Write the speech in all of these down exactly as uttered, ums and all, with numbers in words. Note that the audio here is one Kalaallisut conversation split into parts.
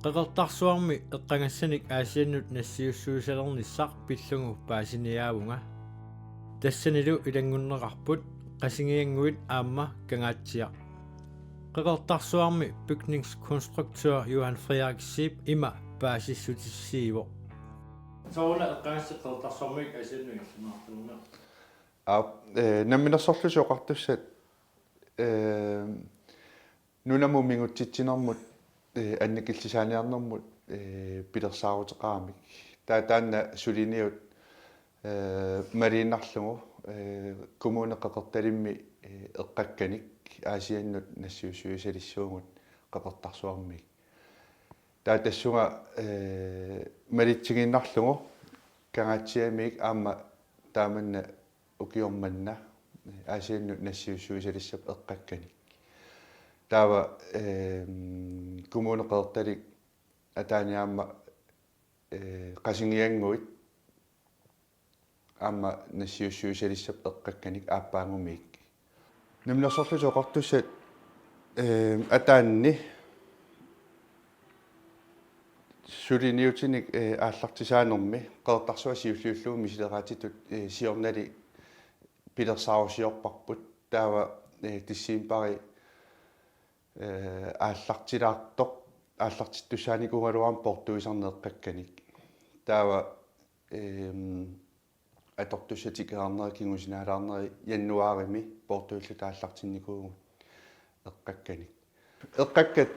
Qeqertarsuarmi eqqagassanik Aasiannut nassiussuisalernissaq pillugu paasiniaavunga. Tassanilu ilanngunneqarput Qasigiannguit aamma Kangaatsiaq. Qeqertarsuarmi bygningskonstruktør Johan Frederik Zeeb ima paasissutissiivoq. Sooruna eqqagassat Qeqertarsuarmiit Aasiannut ingerlanneqartaruna? Aap, eh, Namminersorlutik Oqartussat, eh, nunamut mingutsitsinermut, eh, annikillisaaniarnermut, eh, pilersaaruteqaramik. Taava taanna suliniut, eh, maliinnarlugu, eh, Kommune Qeqertalimmi, eh, eqqakkanik Aasiannut nassiussuisalissuugut Qeqertarsuarmiit. Taava tassunga, eh, malitsigiinnarlugu Kangaatsiamiit aamma taamanna ukioq manna Aasiannut nassiussuisalissap eqqakkanik. Taava, ehm, Kommune Qeqertalik ataani aamma, eh, Qasigiannguit aamma nassiussuisalissap eqqakkanik aappaagumiit. Namminersorlutik Oqartussat, eh, ataanni suliniutinik, eh, aallartisaanermi Qeqertarsuaq siulliullugu misileraatsitut, eh, siornali pilersaarusiorparput. Taava, eh, decembari, eh, aallartilaartoq aallartittussaanikuugaluarami poortuisarneq eqqakkanik. Taava, ehm, atortussat tikeraarneri kingusinaalaarneri januaarimi poortuilluta aallartinnikuugut eqqakkanik. Eqqakkat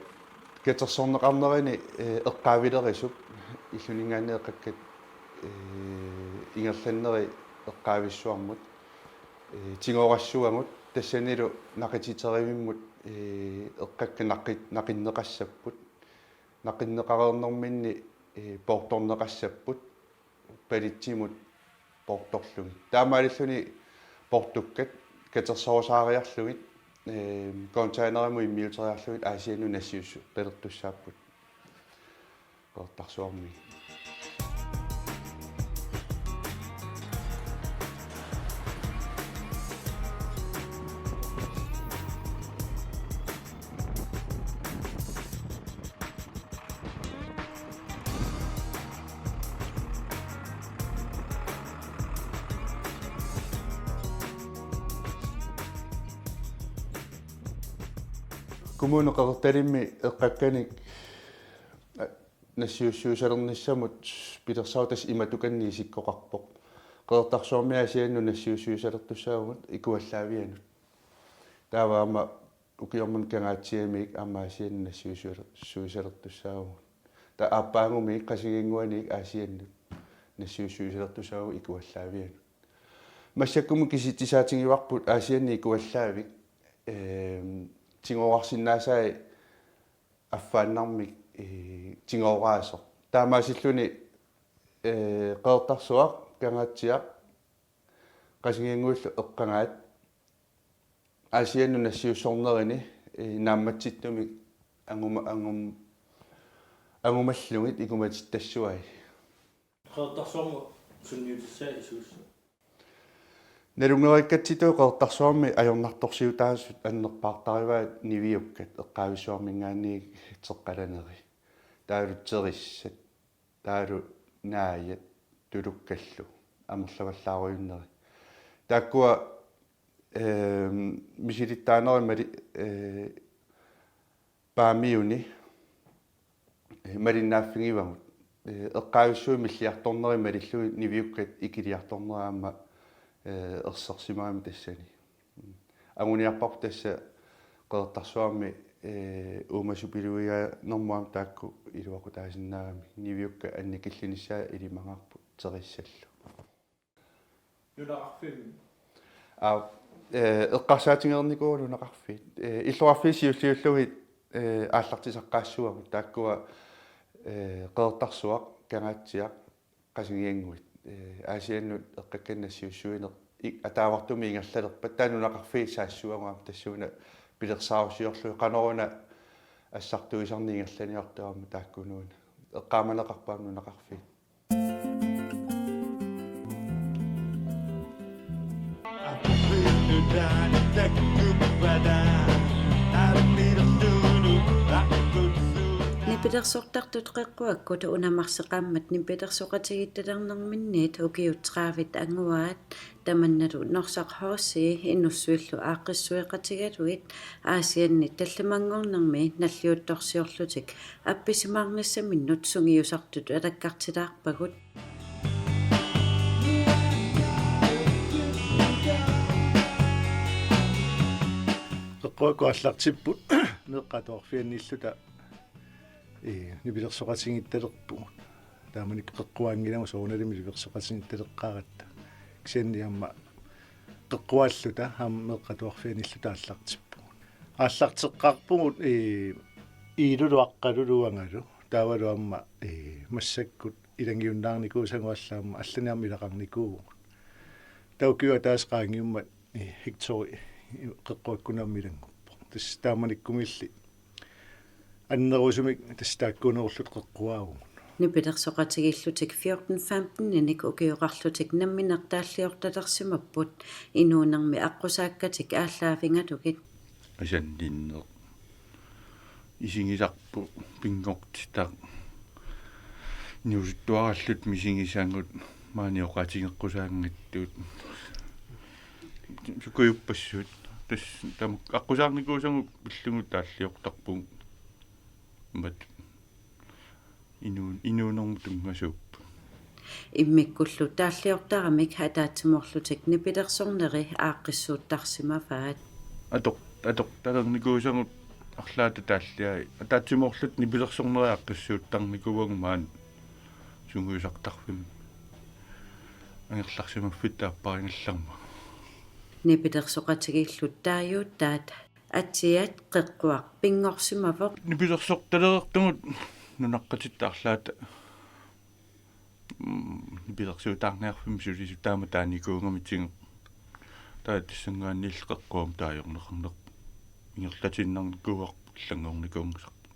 katersorneqarnerini, eh, eqqaavilerisup illuninngaanniit eqqakkat, eh, ingerlanneri eqqaavissuarmut, eh, tigoorassavagut tassanilu naqititserivimmut, eh, eqqakkat naqi-, naqinneqassapput. Naqinneqareernerminni, eh, poortorneqassapput. Palitsimut poortorlugit. Taamaalilluni poortukkat katersorusaariarlugit, eh, containerimut immiuteriarlugit Aasiannut nassiussuisalertussaapput Qeqertarsuarmiit. Kommune Qeqertalimmi eqqakkanik, a, nassiussuisalernissamut pilersaarut tassa imatukanniit isikkoqarpoq. Qeqertarsuarmiit Aasiannut nassiussuisalertussaavugut ikuallaavianut. Taava aamma ukioq manna Kangaatsiamiit aamma Aasiannut nassiussuisalertussaavugut. Taava aappaagumiit Qasigiannguaniit Aasiannut nassiussuisalertussaavugut ikuallaavianut. Massakkumut kisitsisaatigivarput Aasianni ikuallaavik, ehm, tigoorarsinnaasai affaannarmik, eh, tigooraasoq. Taamaasilluni, eh, Qeqertarsuaq, Kangaatsiaq, Qasigiannguillu eqqagaat Aasiannut nassiussornerini, eh, naammatsittumik anguma-, angum-, angumallugit ikumatittassuai. Qeqertarsuarmut sunniutissaa isuussaq. Nalunngereerikkatsitut Qeqertarsuarmi ajornartorsiutaasut annerpaartarivaat niviukkat eqqaavissuarminngaanniit teqqalaneri. Taavalu terissat, taavalu naajat, tulukkallu, amerlavallaarujunneri. Taakkua, ehm, misilittaanerit mali-, eh, Paamiuni, eh, malinnaaffigivagut. Eh, eqqaavissuit milliartornerit malillugit niviukkat ikiliartornerat aamma, eh, ersersimagamik tassani. Anguniarparput tassa Qeqertarsuarmi, eh, uumasupiluinermut aamma taakku iluaqutaasinnaagamik. Niviukkat annikillinissaat ilimagaarput terissallu. Nunaqarfimmi. Aa, eh, eqqarsaatigereernikuuagut nunaqarfiit. Eh, illoqarfiit siulliullugit, eh, aallartisaqqaassavagut. Taakkua, eh, Qeqertarsuaq, Kangaatsiaq, Qasigiannguit. Eh, Aasiannut eqqakkanik nassiussuineq i-, ataavartumik ingerlalerpat taava nunaqarfiit saassavagut aamma tassuuna pilersaarusiorlugit qanoruna assartuisarneq ingerlaniartoq aamma taakkunuuna. Eqqaamaneqarput aamma nunaqarfiit. Nip Nipilersortartut qeqquakkut una marsi qaammat nipilersoqatigiittalernerminniit ukiut tredive anguaat, tamannalu Norsaq H C Inussuillu aaqqissueqatigalugit Aasianni tallimanngornermi nalliuttorsiorlutik appisimaarnissaminnut sungiusartut alakkartilaarpagut. Qeqquakkut aallartipput meeqqat atuarfianniilluta, ee, nipilersoqatigiittalerpugut. Taamanikkut qeqquaanngilagut soorunalimi nipilersoqatigiittaleqqaaratta. Kisianni aamma qeqquaalluta aamma meeqqat atuarfianniilluta aallartippugut. Aallarteqqaarpugut, ee, Iilulu Aqqalulu Angalu. Taavalu aamma, ee, massakkut ilagiunnaarnikuusagut, alla aamma allanik aamma ilaqarnikuuvugut. Taava ukioq ataaseq qaangiummat, ee, Hector qeqquakkunammi ilannguppoq. Tassa taamanikkumiilli annerusumik tassa taakkuunerulluta qeqquaavugut. Nipilersoqatigiillutik fjorten femten-inik ukioqarlutik nammineq taalliortalersimapput inuunermi aqqusaakkatik aallaavigalugit. Asanninneq. Isigisarput pinngortitaq. Inuusuttuarallutik misigisagut maani oqaatigeqqusaanngitsut. Sukujuppassuit. Tassa tamakku aqqusaarnikuusagut pillugu taalliortarpugut. Imatut. Inuu-, inuunermut tunngasuupput. Immikkullu taalliortaramik ataatsimoorlutik nipilersorneri aaqqissuuttarsimavaat. Ator-, atortalernikuusagut arlaata taalliai. Ataatsimoorlutik nipilersorneri aaqqissuuttarnikuuagut maani sungiusartarfimmi. Angerlarsimaffitta aapparigallarmagu. Nipilersoqatigiillu taaguutaat atsiat qeqquaq pinngorsimavoq. Nipilersortalereertugut nunaqqatitta arlaata, mm, nipilersuutaarniarfimmi sulisut taama taanikuugamitigut. Taava tassanngaanniillu qeqquamik taajorneqarnerput. Ingerlatiinnarnikuuarput allanngornikuunngisarput.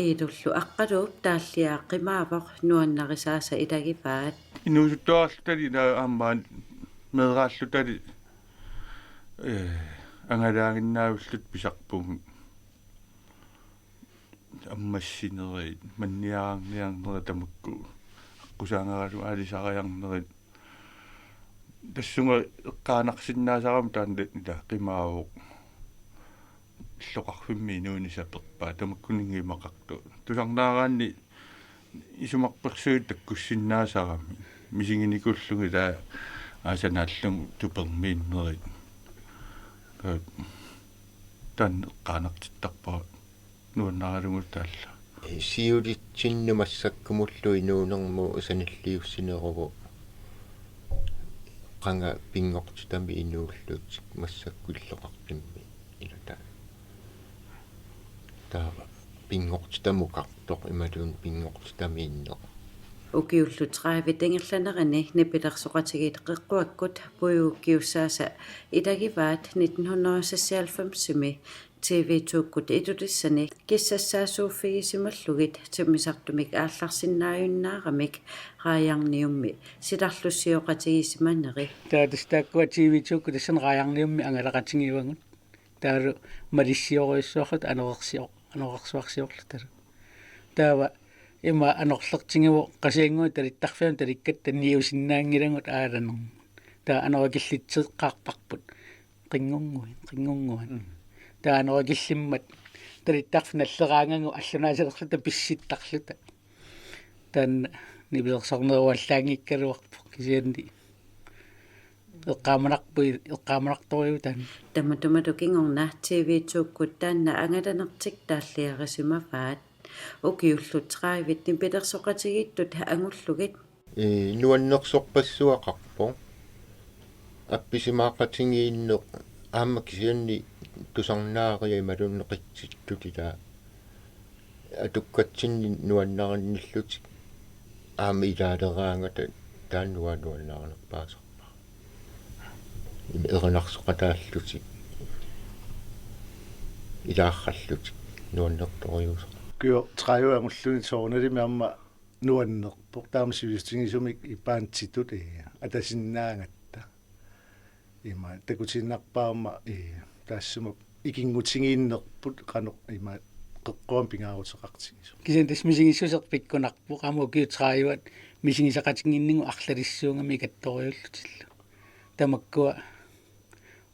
Iilullu Aqqaluup taalliaa qimaavoq nuannarisaasa ilagivaat. Inuusuttuarallutali taava aamma meeraallutali, ee, angalaaginnaavilluta pisarpugut. Ammassinerit, manniarniarnerit tamakku. Aqqusaagaraluarlugit aalisariarnerit. Tassunga eqqaanarsinnaasarami taanna ila qimaavoq. Illoqarfimmi inuunissaat peqqaat tamakkuninnga imaqartut. Tusarnaaraanni isumarpersuit takkussinnaasarami. Misiginikuullugit taava aasaq naallugu tupermiinnerit. Taava taanna eqqaanartittarpara nuannaralugu taalla. Siulitsinnut massakkumullu inuunermut sanilliussineruvoq qanga pinngortitami inuullutik massakkut illoqarfimmi ilata. Taava pinngortitamut oqartoq imaluunniit pinngortitamiinneq. Ukiullu tredive ingerlanerini nipilersoqatigiit qeqquakkut puigukkiussaasa ilagivaat nitten hundrede og seksoghalvfems-imi T V to-kkut Ilulissani kissassaasuuffigisimallugit timmisartumik aallarsinnaajunnaarami raajarniummi silarlussioqatigisimaneri. Taava tassa taakkua T V to-kkut tassani raajarniummi angalaqatigivagut. Taavalu malissiorujussuarluta anorersior-, anorersuarsiorlutalu. Taava ima anorlertigivoq Qasigiannguit talittarfianut talikkatta niusinnaanngilagut aalanermut. Taava anorakillitseqqaarparput. Qinngunnguit, qinngunnguit. Mm. Taava anorakillimmat talittarfik nalleraangagu allunaasalerluta pissittarluta. Taanna nipilersorneruallaanngikkaluarpoq kisianni eqqaamanarpui-, eqqaamanartorujuuvoq taanna. Tamatumalu kingorna T V to-kkut taanna angalanertik taalliarisimavaat. Ukiullu tredive nipilersoqatigiittut angullugit. Ee, nuannersorpassuaqarpoq. Appisimaaqatigiinneq aamma kisianni tusarnaariat imaluunniit qitsitut ila atukkatsinni nuannarinnillutik aamma ilaaleraangata taanna uanga nuannarinerpaasarpara. Ima erinarsoqataallutik, ilaarrallutik nuannertorujuusoq. Ukioq tredive angullugit soorunalimi aamma nuannerpoq taama sivisutigisumik ipaantsitut, ee, atasinnaagatta. Ima takutiinnarpara aamma, ee, taassuma ikinngutigiinnerput qanoq ima eqquamik pingaaruteqartigisoq. Kisianni tassa misigissuseq pikkunarpoq, aamma ukiut tredive misigisaqatigiinnigut arlalissuugami ikattorujullutillu. Tamakkua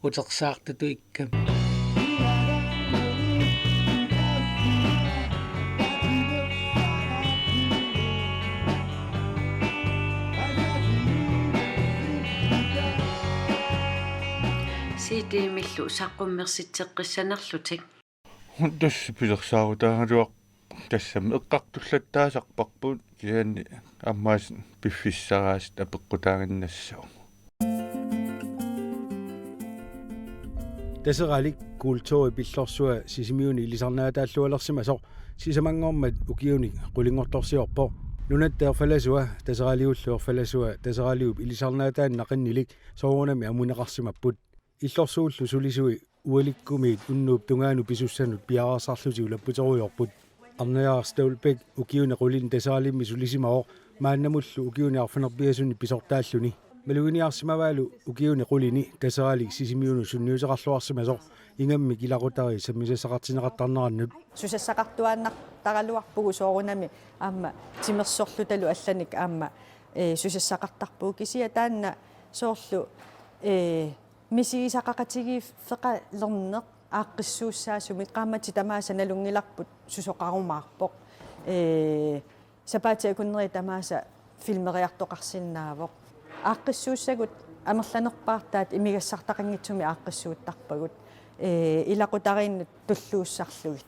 utersaartutut ikkami. C D-millu saqqummersitseqqissanerlutik. Tassa pilersaarutaagaluarpoq, tassami eqqartullattaasarparput, kisianni aamma piffissaraasit apeqqutaaginnassavut. Taseralik kulturi pillorsua Sisimiuni ilisarnaataallualersimasoq sisamanngormat ukiunik qulinngortorsiorpoq. Nunatta erfalasua Taseraligullu erfalasua Taseraliup ilisarnaataani naqinnilik soorunami amuneqarsimapput. Illorsuullu sulisui ualikkumiit unnuup tungaanut pisussanut piareersarlutik ulapputerujoorput. Arnajaaq Stolbæk ukiuni qulini Taseralimmi sulisimavoq, maannamullu ukiuni arfineq-pingasunni pisortaalluni. Maluginiarsimavaalu ukiuni qulini Taseralik Sisimiunut sunniuteqarluarsimasoq, ingammik ilaqutariit sammisassaqartinneqartarnerannut. Susassaqartuaannartaraluarpugut soorunami aamma timersorlutalu allanik aamma, ee, susassaqartarpugut, kisianni taanna soorlu, ee, misigisaqaqatigiiffeqalerneq aaqqissuussaasumik, qaammatit tamaasa nalunngilarput susoqarumaarpoq. Ee, sapaatip akunneri tamaasa filmeriartoqarsinnaavoq. Aaqqissuussagut amerlanerpaartaat imigassartaqanngitsumik aaqqissuuttarpagut, ee, ilaqutariinnut tulluussarlugit.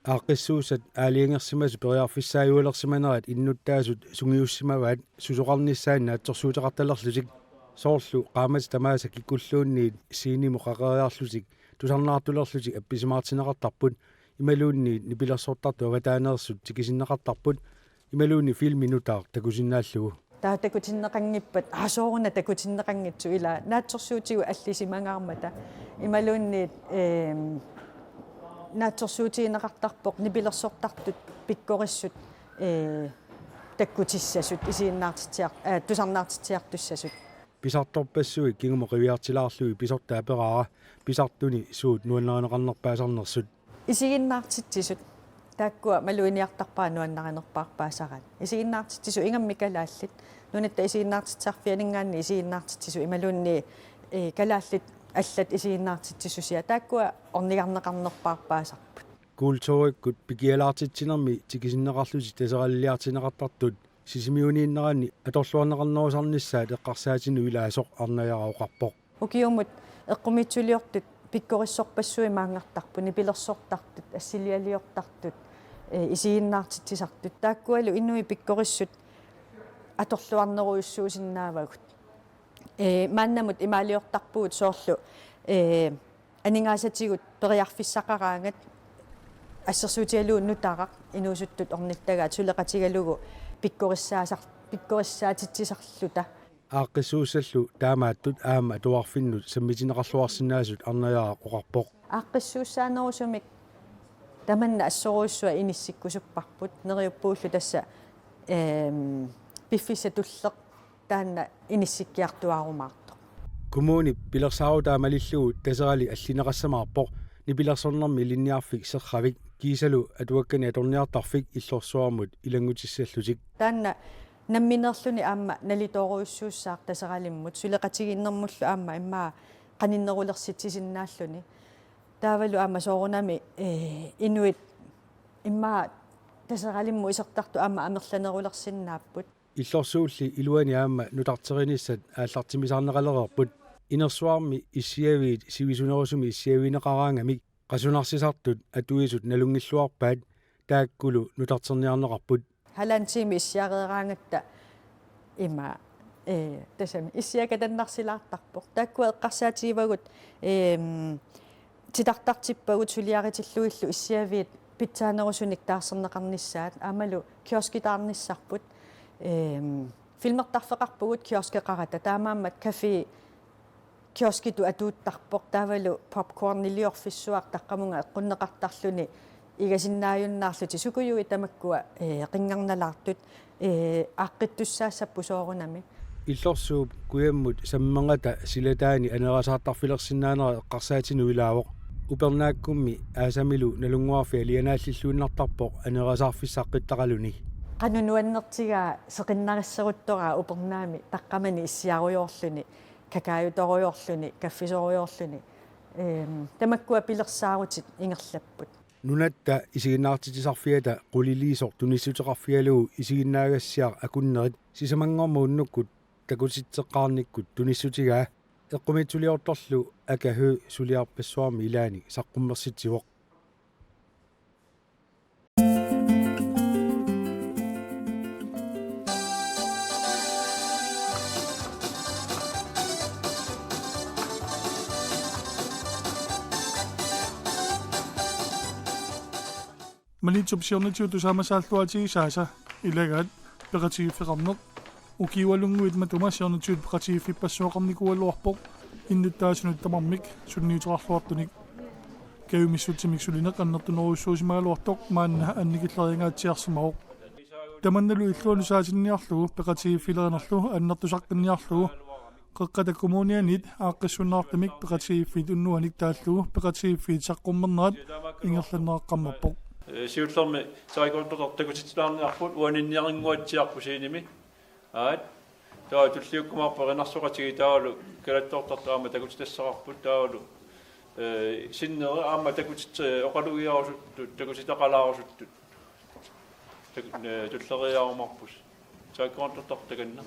Aaqqissuussat aalajangersimasut periarfissaajualersimanerat innuttaasut sungiussimavaat susoqarnissaannik naatsorsuuteqartalerlutik. Soorlu qaammatit tamaasa kikkulluunniit scenemut qaqeriarlutik tusarnaartulerlutik appisimaartinneqartarput, imaluunniit nipilersortartut avataaneersut tikisinneqartarput, imaluunniit filmi nutaaq takusinnaallugu. Taava takutinneqanngippat, aa, sooruna takutinneqanngitsoq, ila naatsorsuutigut allisimangaarmata. Imaluunniit, eem, naatsorsuutigineqartarpoq nipilersortartut pikkorissut, ee, takkutissasut, isiginnaartitsiar-, ee, tusarnaartitsiartussasut. Pisartorpassuit kingumut qiviartilaarlugit pisortat aperaara pisartuni suut nuannarineqarnerpaasarnersut. Isiginnaartitsisut. Taakkua maluginiartarpaat nuannarinerpaarpaasaraat. Isiginnaartitsisut ingammik kalaallit. Nunatta Isiginnaartitsisarfianinngaanniit isiginnaartitsisut imaluunniit, ee, kalaallit allat isiginnaartitsisusiat. Taakkua ornigarneqarnerpaarpaasarput. Kulturikkut pikialaartitsinermi tikisinneqarlutik Taseraliliartinneqartartut Sisimiuniinneranni atorluarneqarnerusarnissaat eqqarsaatinut ilaasoq Arnajaaq oqarpoq. Ukiumut eqqumiitsuliortut pikkorissorpassuit maanngartarput, nipilersortartut, assilialiortartut, ee, isiginnaartitsisartut. Taakkualu inuit pikkorissut atorluarnerujussuusinnaavagut. Ee, maannamut imaaliortarpugut soorlu, ee, aningaasatigut periarfissaqaraangat assersuutigalugu Nutaraq, inuusuttut ornittagaat, suleqatigalugu pikkorissaasar-, pikkorissaatitsisarluta. Aaqqissuussallu taamaattut aamma atuarfinnut sammitinneqarluarsinnaasut Arnajaaq oqarpoq. Aaqqissuussaanerusumik tamanna assorujussuaq inissikkusupparput, neriuppuullu tassa, eem, piffissaq tulleq taanna inissikkiartuaarumaartoq. Kommunip pilersaarutaa malillugu Taseralik allineqassamaarpoq, nipilersornermi ilinniarfik Serravik kiisalu atuakkani atorniartarfik Illorsuarmut ilanngutissallutik. Taanna nammineerluni aamma nalitoorujussuussaaq Taseralimmut, suleqatigiinnermullu aamma immaqa qaninnerulersitsisinnaalluni. Taavalu aamma soorunami, ee, inuit immaqa Taseralimmut isertartut aamma amerlanerulersinnaapput. Illorsuulli iluani aamma nutarterinissat aallartimisaarneqalereerput. Inersuarmi issiaviit sivisunerusumik issiavigineqaraangamik qasunarsisartut atuisut nalunngilluarpaat, taakkulu nutarterniarneqarput. Halvanden time issiareeraangatta ima, ee, tassami issiakatannarsilaartarpoq. Taakkua eqqarsaatigivagut, eem, titartartippagut suliaritillugillu issiaviit pitsaanerusunik taarserneqarnissaat, aammalu kioskitaarnissarput. Eem, filmertarfeqarpugut kioskeqarata, taamaammat café kioskitut atuuttarpoq, taavalu popcorniliorfissuaq taqqamunga eqqunneqartarluni igasinnaajunnaarlutik, sukujuit tamakkua, ee, qinngarnalaartut, ee, aaqqittussaassapput soorunami. Illorsuup kujammut sammerngata silataani aneerasaartarfilersinnaanera eqqarsaatinut ilaavoq. Upernaakkummi aasamilu Nalunnguarfik alianaallilluinnartarpoq aneerasaarfissaqqittaqaluni. Qanoq nuannertigaa seqinnarisseruttoraa Upernaami taqqamani issiarujoorluni, kakaajutorujoorluni, kaffisorujoorluni. Ehm, tamakkua pilersaarutit ingerlapput. Nunatta isiginnaartitsisarfiata quliliisoq tunissuteqarfigalugu isiginnaagassiaq akunnerit sisamanngormat unnukkut takutitseqqaarnikkut tunissutigaa. Eqqumiitsuliortorlu Aka Høegh suliarpassuarmi ilaani saqqummersitsivoq. Maniitsup siornatigut tusaamasaalluatigisaasa ilagaat peqatigiiffeqarneq ukiualunnguit matuma siornatigut peqatigiiffippassuaqarnikuugaluarpoq innuttaasunut tamarmik sunniuteqarluartunik. Kajumissutsimik sulineq annertunerujussuusimagaluartoq maanna annikilleriangaatsiarsimavoq. Tamannalu illuanut saatinniarlugu peqatigiiffilerinerlu annertusaqqinniarlugu Qeqqata Kommunianit aaqqissuunnaartumik peqatigiiffiit unnuanik taallugu peqatigiiffiit saqqummernerat ingerlanneqaqqammerpoq. Ee, siullermik taekwondotartoq takutitsilaarniarput uaninniarinnguatsiarput scenemi. Aat. Taava tulliukkumaarpoq erinarsoqatigiit taavalu kalattoortartut aamma takutitassaqarput taavalu, ee, sinneri aamma takutit-, ee, oqalugiarusuttut, takutitaqalaarusuttut. Tak-, ee, tulleriiaarumaarput. Taekwondotartoq takanna.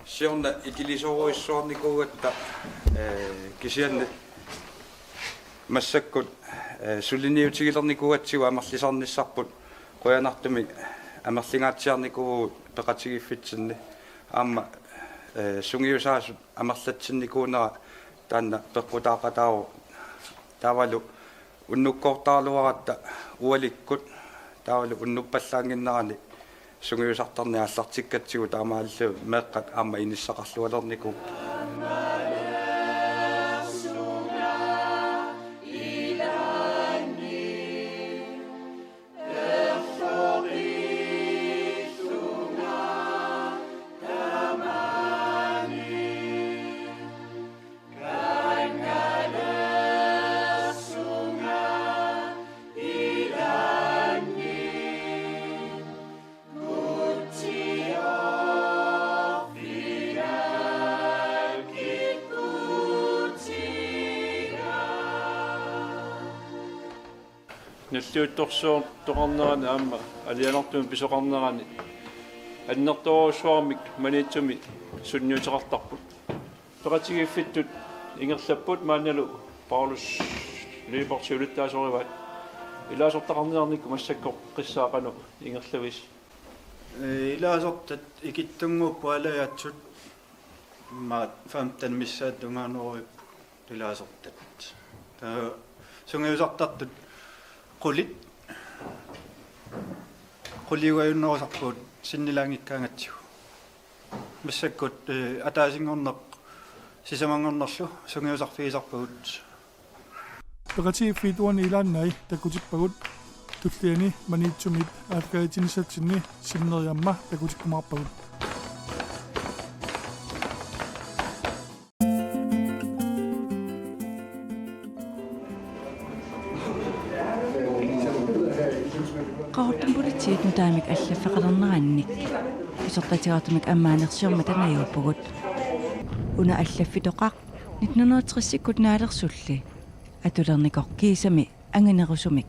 Siorna ikilisorujussuarnikuugatta, ee, kisianni massakkut, ee, suliniutigilernikuugatsigu amerlisarnissarput qujanartumik amerlingaatsiarnikuuvugut peqatigiiffitsinni aamma, ee, sungiusaasut amerlatsinnikuunera taanna peqqutaaqataavoq. Taavalu unnukkoortaraluaratta ualikkut taavalu unnuppallaannginnerani sungiusartarneq aallartikkatsigu taamaalillutik meeqqat aamma inissaqarlualernikuupput. Nalliuttorsuartoqarnerani aamma alianartumik pisoqarnerani annertoorujussuarmik Maniitsumi sunniuteqartarput. Peqatigiiffittut ingerlapput maannalu Paulus Lyberth siulittaasorivaat. Ilaasortaqarniarnikkut massakkut qissaa qanoq ingerlavisi? Ee, ilaasortat ikittunnguupput alajaatsut. Immaqa femten missaat tungaanut ilaasortat. Taava sungiusartartut qulit. Quliugajunnerusarpugut sinnilaanngikkaangatsigu. Massakkut, eh, ataasinngorneq sisamanngornerlu sungiusarfigisarpagut. Peqatigiiffiit uani ilaannai takutippagut, tulliani Maniitsumit aallakaatitsinissatsinnit sinneri aamma takutikkumaarpagut. Qaqortumi politiit nutaamik allaffeqalernerannik pisortatigoortumik ammaanersiormata najuuppugut. Una allaffitoqaq nitten hundrede og tres-ikkut naalersulli atulernikoq kiisami anginerusumik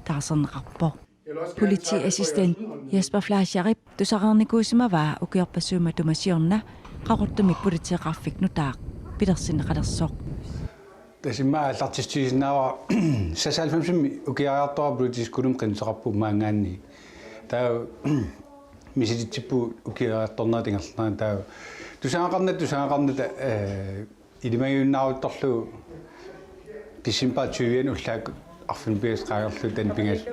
taarserneqarpoq. Politiassistent Jesper Fleischerip tusareernikuusimavaa ukiorpassuit matuma siorna Qaqortumi politeeqarfik nutaaq pilersinneqalersoq. Tassa immaqa aallartissisinnaavara seksoghalvfemsimi ukiariartora politihøjskolemi qinnuteqarpugut maanngaanniit. Taava misilitsippugut ukiariartornerata ingerlanerani, taava tusagaqarnata, tusagaqarnata, eh, ilimagiunnaaruttorlugu december tyve ullaakkut arfineq-pingasut qaangerlugu taanna pingasut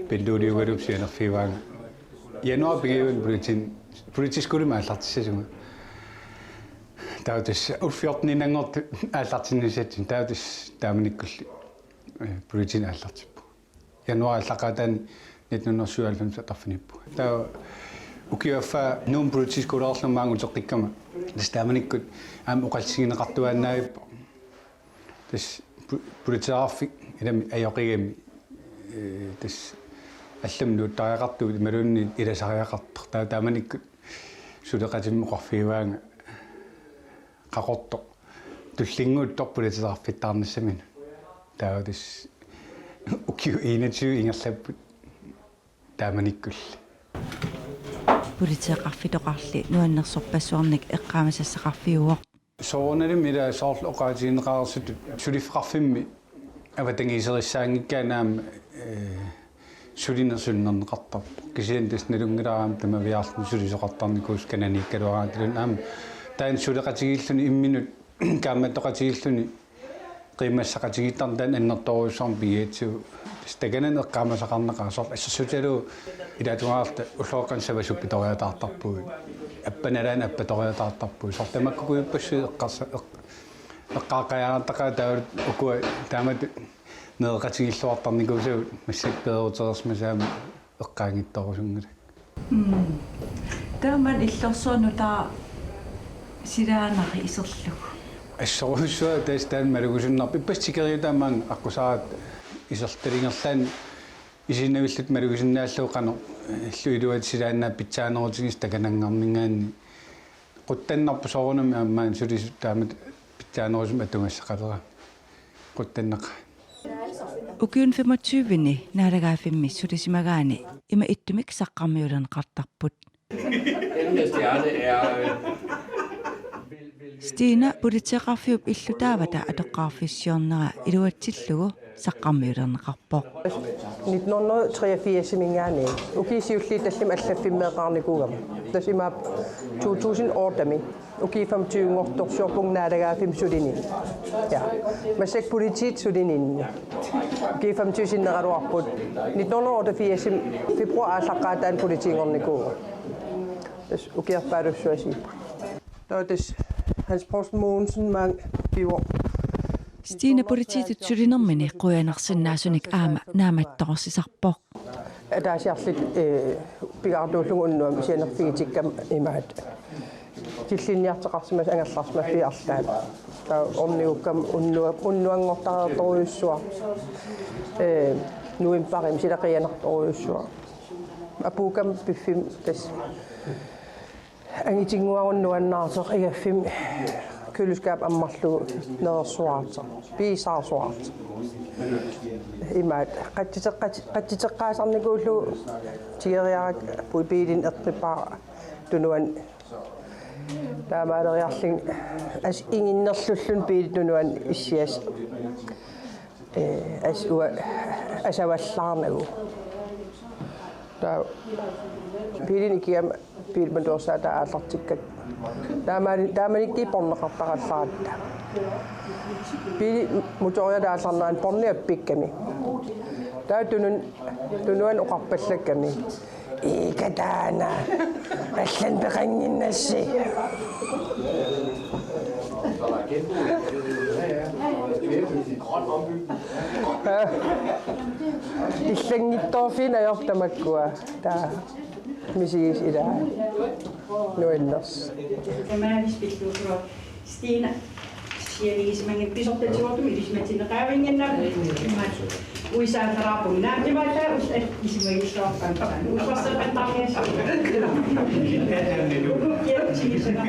pilluuliugaluup sianerfigivaanga. Januar pingajuanni politi-, politihøjskolemi aallartissasunga. Taava tassa U fjorten-inanngortut aallartinnissatsinnut, taava tassa taamanikkulli, eh, politiini aallartippugut. Januar aallaqqaataani nitten hundrede syvoghalvfems atorfiniippugut. Taava ukioq affaa Nuummi politihøjskolerlugu maanga uteqqikkama, tassa taamanikkut aamma oqallisigineqartuaannavippoq. Tassa pu-, politeeqarfik ilami ajoqigami, eh, tassa allamut nuuttariaqartugut imaluunniit ilasariaqartoq. Taava taamanikkut suleqatimmi oqarfigivaanga Qaqortoq tullinnguuttoq politeeqarfittaarnissaminut. Taava tassa ukiut enogtyve ingerlapput taamanikkulli. Politeeqarfitoqarli nuannersorpassuarnik eqqaamasassaqarfiuvoq. Soorunalimi ila soorlu oqaatigineqareersutut suliffeqarfimmi avatangiiserissaanngikkaanni aamma, eh, sulineq sunnerneqartarpoq. Kisianni tassa nalunngilara aamma tamaviaarluni sulisoqartarnikuusoq kananiikkaluaraangatta, aamma taanna suleqatigiilluni imminut kaammattoqatigiilluni qiimmassaqatigiittarneq taanna annertoorujussuarmik pigigatsigu. Tassa takanani eqqaamasaqarnaqaaq soorlu assersuutigalugu ilaatungaarluta ulloqeqqanut savasuppitoriataartarpugut. Appa nalaani appatoriataartarpugut. Soorlu tamakku kuippassuit eqqarsa-, eq-, eqqaaqqajaartarpakka, taava ukua taamatut nereqatigiilluartarnikuusagut massakkut peerutereersimasut aamma eqqaanngitsorusunngilakka. Mm. Taava maani illorsuarnut taava silaannaq iserlugu. Assorujussuaq tassa taanna malugusunnarpoq. Ippassaq tikeriutaa maanga aqqusaarata isertut ingerlaannaq isiginnavilluta malugisinnaallugu qanoq illup iluatsillugu silaannaap pitsaanerutigisoq takananngarninngaanniit. Quttannarpoq soorunami aamma maani sulisut taamatut pitsaanerusumik atugassaqaleramik. Quttannaqaaq. Ukiuni femogtyve-ni naalagaaffimmi sulisimagaanni ima ittumik saqqarmiulerneqartarput. Den næste hjørne er, øh, Stina politeeqarfiup illu taavata atoqqaarfissiornera iluatsillugu saqqarmiulerneqarpoq. Nitten hundrede treogfirs-iminngaanniit ukiut siulliit tallimat allaffimmeeqqaarnikuugama. Tassa imaappoq to tusind otte-mi. Ukiut femogtyve-nngortorsiorpunga naalagaaffimmi sulininni. Ja. Massakkut politiit sulininni. Ukiut femogtyve sinneraluarput. Nitten hundrede otteogfirs februar aallaqqaataani politiinngornikuuvoq. Tassa ukiorpaalussuaq siippoq. Taava tassa Hans Poulsen Mogensen maanga pivoq. Stina politiitut sulinermini quianarsinnaasunik aamma naammattoreersisarpoq. Ataasiarluta, eh, pingaartuullugu unnuamut sianerfigitikkama imaattoq. Killinniarteqarsimasut angerlarsimaffiit arlaat. Taava ornigukkama unnua-, unnuanngortareertorujussuaq. Eh, novembarimi sila quianartorujussuaq. Apuukkama piffimmi tassa. Angitinnguaruna nuannaartoq igaffimmi køleskab ammarlugu nerersuartoq, piisaarsuartoq. Imaattoq, qatsiteqqat-, qatsiteqqaasarnikuullugu tigeriarakku biilini eqqippara tunuani. Taamaaleriarlunga assut inginnerlulluni biili tunuani issiasoq. Eh, assut uanga asavallaarnagu. Taava biilini ikiaama biili matuersaataa aallartikkakku. Taamaali-, taamanikkut porneqartarallaratta. Biili motoriata aallarnerani porni appikkami. Taava tunun-, tunuani oqarpallakkami. Iikataana. Allan peqannginnassi. Illanngitsoorfiit ajortamakkua. Taa. Misigis ilaa. Nuannersoq. Tamaani pilluusuaq. Stina. Sianigisimangit pisortatigoortumik ilisimatinneqavinnginnami. Uisaannaraapput. Naamtimaattaa us at isimagissavarpaan. Uisaarsaappantarniassu. Uku kiatsigisana.